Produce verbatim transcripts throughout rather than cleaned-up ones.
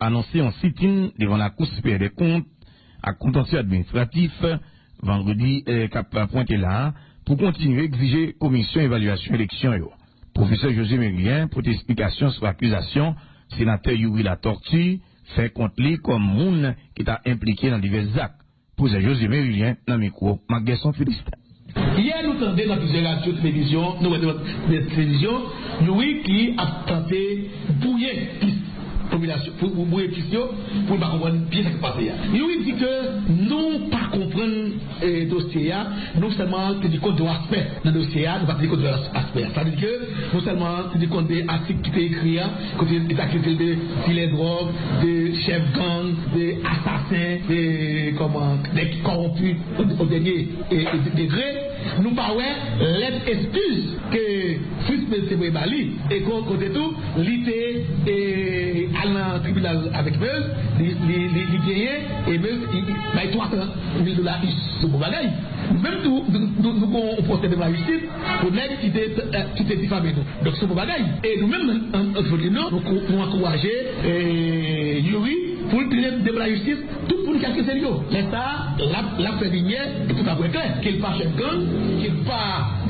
anonse yon sitin devan Lakou Siperyè dè Kont ak Kontansye Administratif vandredi k ap pwente la a pou kontinye egzije Komisyon Evalyasyon Eleksyon yo. Pwofesè José Mérilien pote esplikasyon sou akizasyon Senatè Youri Latortue fè kont li kòm moun ki ta enplike nan divès zak. Pwofesè José Mérilien nan mikwo Marc Guerson Philistin. Yè nou tande nan plizyè radyo, televizyon, nou wè nan televizyon, Youri ki ap tante bwouye pis popilasyon, pou, pou bwouye pis yo, pou yo pa konprann byen sa k ap pase a. Youri di ke nou pa konprann e, dosye a, nou sèlman teni kont de yon aspè nan dosye a, nou pa teni kont de lòt aspè. Sa vle di ke nou sèlman teni kont de atik ki te ekri a, kote li te akize l de dilè dwòg, de chèf gang, de asasen, de, kòman, nèg ki kòwonpi o, o dènye e, e, degre. Nou pa wè lèt eskiz ke Fritz Meyers te voye ba li. E ko-, kote tou, li te e, al nan tribinal avèk Meyers, li, li, li, li genyen, e Meyers li, li bay twa san mil dola, se bon bagay. Nou menm tou, nou, nou, nou gon yon pwosè devan lajistis pou nèg ki te, eh, ki te difame nou. Donk, se bon bagay. E nou menm, an, an, an, nou, nou ankouraje e, Youri pou l plede devan lajistis tout moun ki akize l yo. Lè sa a, l ap, l ap fè limyè, e tout ap wè klè, ke l pa chèf gang, ke l pa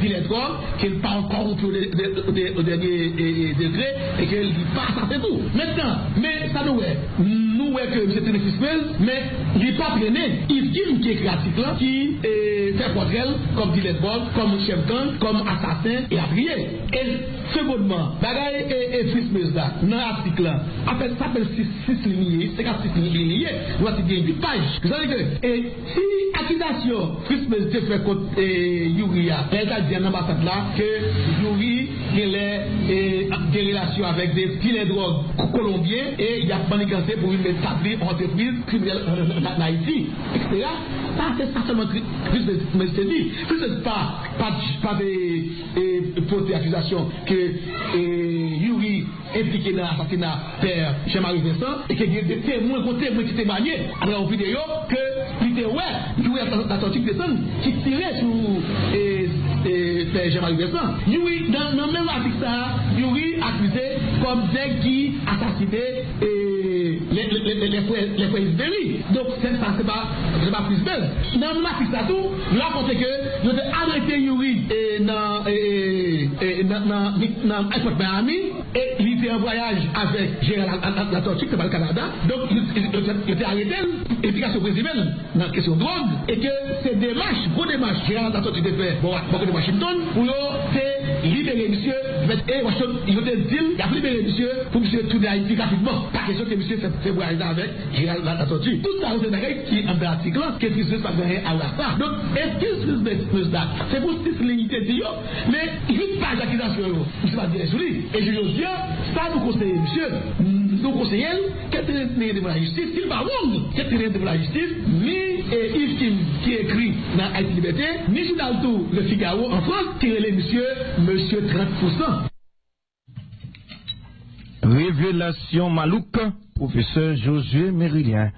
dilè dwòg, ke l pa kòwonpi o dè-, dè-, dè-, o dènye e, e, degre, e ke li pa asasen tou. Mentnan, men sa nou wè, nou wè ke misye trennen Fritz Meyers, men li pa trennen Yves Kim ki ekri atik lan, ki e, fè pòtrè l kòm dilè dwòg, kòm chèf gang, kòm asasen, elatriye. E segondman, bagay e, e Fritz Meyers la, nan atik lan, apèn, sa apèn sis, sis liy li ye, senkannsis liy li ye, yon atik gen uit paj. Sa vle di ke, e, si akizasyon Fritz Meyers te fè kont e, Youri a, lè l ta di an anbasad la, ke Youri genlè e, ap gen relasyon avèk de dilè dwòg ko-, kolonbyen e y ap manniganse pou vin tabli yon antrepriz kriminèl an, an, an, an Ayiti, etsetera. Sa, se sa sèlman Fritz Meyers te di. Fritz Meyers pa, pa, pa te e, pote akizasyon ke e, Youri enplike nan asasina pè Jean-Marie Vincent e ke gen de temwen, gon temwen ki temwanye atravè yon videyo ke li te wè Youri Latortue ki desann, ki tire sou e, e, pè Jean-Marie Vincent. Youri, nan, nan menm atik sa a, Youri akize kòm nèg ki asasine e, lè, lè, lè, lè frè, lè frè Isberi. Donk, se, sa, se pa, se pa Fritz Meyers. Nan menm atik sa tou, l rakonte ke yo te arete Youri e, nan, e, e, e, nan, nan, nan aéroport Miami. E li te an vwayaj avèk Gérald La, La, La, Latortue, ki te pral Kanada. Donk, yo, yo, yo te, yo te arete l, enplikasyon prezime l nan kesyon dwòg, e ke se demach, gwo demach Gérald Latortue te fè bò, bò kote Washington, pou yo te libere misye, e Washington, yo te di l, y ap libere misye, pou misye tounen Ayiti rapidman. Pa kesyon ke misye fè, fè vwayaj la avèk Gérald La, Latortue. Tout sa yo se bagay ki anndan atik lan, ke Fritz Meyers pa t gen anyen a wè ak sa. Donk, eskiz Fritz Meyers la, se pou sis liy li te di yo, men uit paj akizasyon yo, misye pa t gen anyen sou li. E jounen jodi a, sa nou konseye misye, nou konseye l, ke l trennen devan lajistis, si l pa wrong, ke l trennen devan lajistis, ni e, Yves Kim ki ekri nan Haïti Liberté, ni jounal tou Le Figaro an Frans ki rele misye, mesye trant pou san. Revelasyon malouk pwofesè Josué Mérilien.